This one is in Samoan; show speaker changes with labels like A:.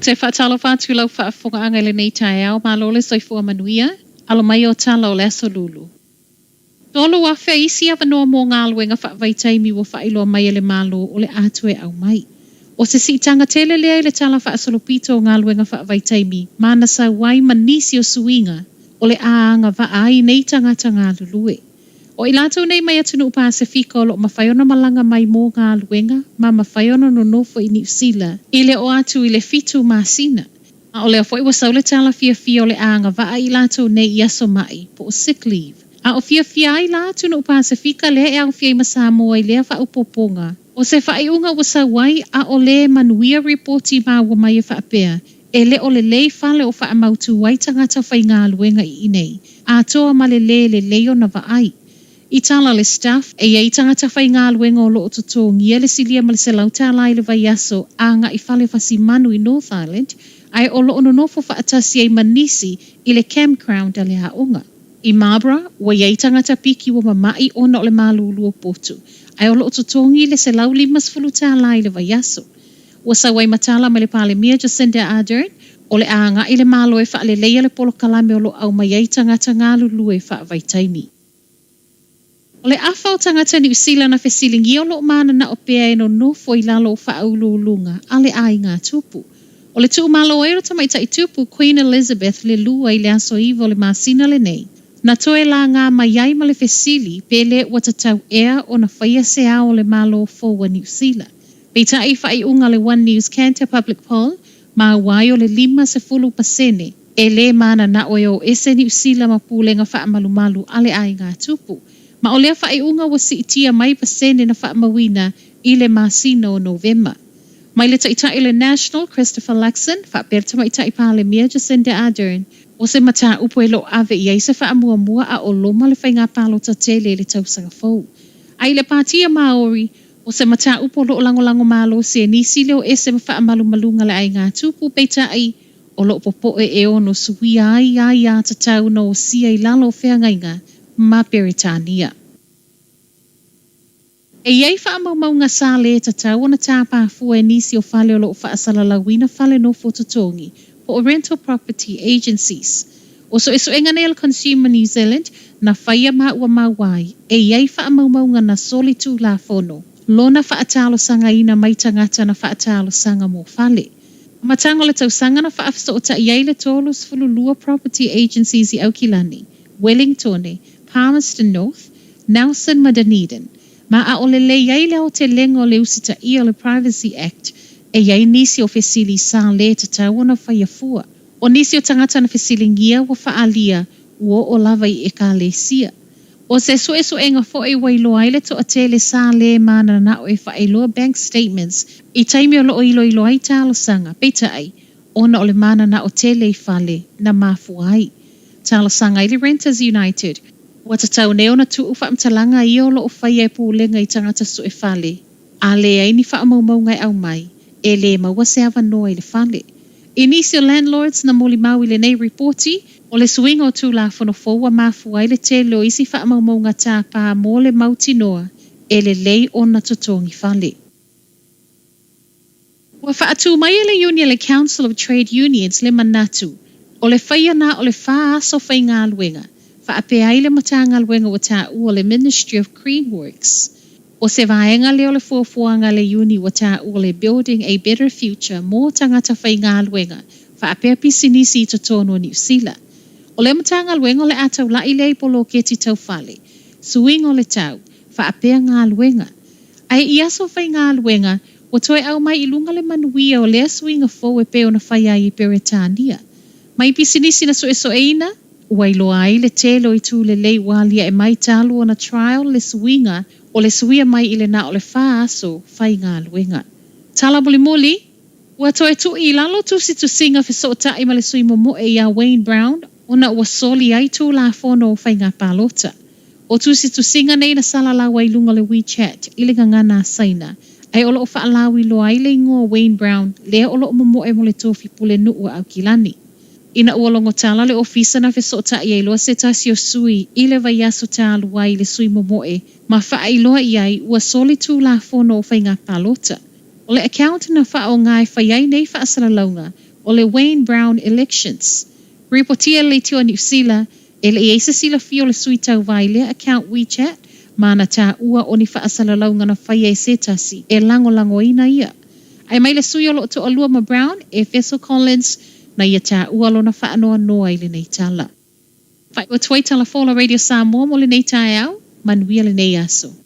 A: te faatalofa atu i lau faafofogaaga i lenei taeao, malo le soifua manuia, alo mai o tala o le aso Lulu. 3,000 isi avanoa mo galuega faavaitaimi ua faailoa mai e le Malo o le a toe aumai. O se siitaga tele lea i le tala faasolopito o galuega faavaitaimi ma na sau ai ma nisi o suiga o le a agavaa ai nei tagata galulue. O i latou nei mai atunuu Pasefika o loo mafai ona malaga mai mo galuega ma mafai ona nonofo i Niu Sila i le oo atu i le 7 masina. A o lea foi ua sau le tala fiafia o le a agavaa i latou nei i aso ma'i, po o sick leave. A o fiafia ai la atunuu Pasefika lea e aofia ai ma Samoa i lea faaopoopoga. O se faaiuga ua sau ai, a o lē manuia ripoti maua mai e faapea, e le o lelei fale o faamautū ai tagata faigaluega i inei, atoa ma le lē lelei ona vaai. I tala le Stuff, e i ai tagata faigaluega o loo totogia le silia ma le $100 i le vaiaso agai fale fasimanu i North Island, ae o loo nonofo faatasi ai ma nisi i le campground a le aoga. I Marlborough, ua i ai tagata piki ua mama'i ona o le malūlū o potu, ae o loo totogi le $150 i le vaiaso. Ua sau ai ma tala mai le Palemia Jacinda Ardern, o le a agai le Malo e faaleleia le polokalame o loo aumai ai tagata galulue faavaitaimi. O le afa o tagata Niu Sila na fesiligia o loo mananao pea e nonofo i lalo o faauluuluga a le aiga tupu. O le tuumalo ai o le tamaitai tupu Queen Elizabeth le Lua i le aso 9 o le masina lenei, na toe lagā mai ai ma le fesili pe lē ua tatau ea ona faia se ao o le Malo fou a Niu Sila. Peitai i faaiuga a le One News Kantar Public Poll, maua ai o le 50% e lē mananao e o ese Niu Sila ma pulega faamalumalu a le aiga tupu. Ma o lea faaiuga ua siitia mai pasene na faamauina i le masina o Novema. Mai le taitai o le National, Christopher Luxon, faapea le tamaitai Palemia Jacinda Ardern, o se mataupu e loo ave i ai se faamuamua a o loma le faiga palota tele i le tausaga fou. A i le Pātia Māori, o se mataupu o loo lagolago malosi e nisi le o ese ma faamalumaluga a le aiga tupu, peitai, o loo popoe e ono suia ai aiā tatau na osia i lalo o feagaiga ma Peretania. E i ai faamaumauga sa lē tatau ona tāpā fua e nisi o fale o loo faasalalauina fale nofo totogi, po o rental property agencies. O suesuega nei a le Consumer New Zealand na faia ma ua maua ai, e i ai faamaumauga na soli tulafono lona faatalosagaina mai tagata na faatalosaga mo fale. Amataga o le tausaga na faafesootai ai le 32 property agencies i Aukilani, Wellingtone, Palmerston North, Nelson ma Dunedin, ma ʻaʻole lē i ai le aotelega o le usitaia o le Privacy Act e i ai nisi o fesili sa lē tatau ona faia fua. O nisi o tagata na fesiligia ua faaalia ua oo lava i ʻekalesia. O se suesuega foi ua iloa ai le toatele sa lē mananao e faailoa bank statements i taimi o loo iloilo ai talosaga, peitai, ona o le mananao tele i fale na mafua ai. Talosaga ai le Renters United, ua tatau nei ona tuu faamatalaga ia o loo faia e pulega i tagata sue fale, a leai ni faamaumauga e aumai, e lē maua se avanoa i le fale. I nisi o landlords na molimau i lenei ripoti, o le suiga o Tulafono fou ua mafua ai le tele o isi faamaumauga tāpā mo le mautinoa e lelei ona totogi fale. Ua faatū mai e le iuni a le Council of Trade Unions le manatu o le faia na o le fa aso faigaluega, faapea ai le Matagaluega ua taua o le Ministry of Green Works. O se vaega lea o le fuafuaga a le iuni ua taua le Building a Better Future mo tagata faigaluega faapea pisinisi i totonu o Niu Sila. O lea Matagaluega o le a taula'i lea i poloketi tau fale, suiga o le tau, faapea galuega. Ae i aso faigaluega, ua toe aumai i luga le manuia o lea suiga fou e pei ona faia ai i Peretania. Mai pisinisi na suesueina, ua iloa ai le tele o itu lelei ua aliae mai talu ona trial le suiga o le suia mai i le na o le fa aso faigaluega. Tala mulimuli, ua toe tu'i i lalo tusitusiga fesootai ma le sui momoe iā Wayne Brown ona ua soli ai Tulafono o Faiga Palota. O tusitusiga nei na salalau ai i luga o le WeChat i le gagana a Saina, ae o loo faalauiloa ai le igoa o Wayne Brown lea o loo momoe mo le tofi pulenuu a Aukilani. Ina ua logo tala le ofisa na fesootai ai loa se tasi o sui i le vaiaso talu ai i le sui momoe ma faailoa i ai ua soli Tulafono o Faiga Palota. O le account na faaaoga e fai ai nei faasalalauga. o le Wayne Brown Elections. Ripotia e le Leitio a Niu Sila, e le i ai se silafia o le sui tauva i lea account WeChat ma ana taua o ni faasalalauga na faia e se tasi e lagolagoina ia. Ae mai le sui o lo o toalua ma Brown, e Fessel Collins, na ia taua lona faanoanoa i lenei tala. Faaiu atu ai Tala Fou a la Radio Samoa mo lenei taeao, manuia lenei aso.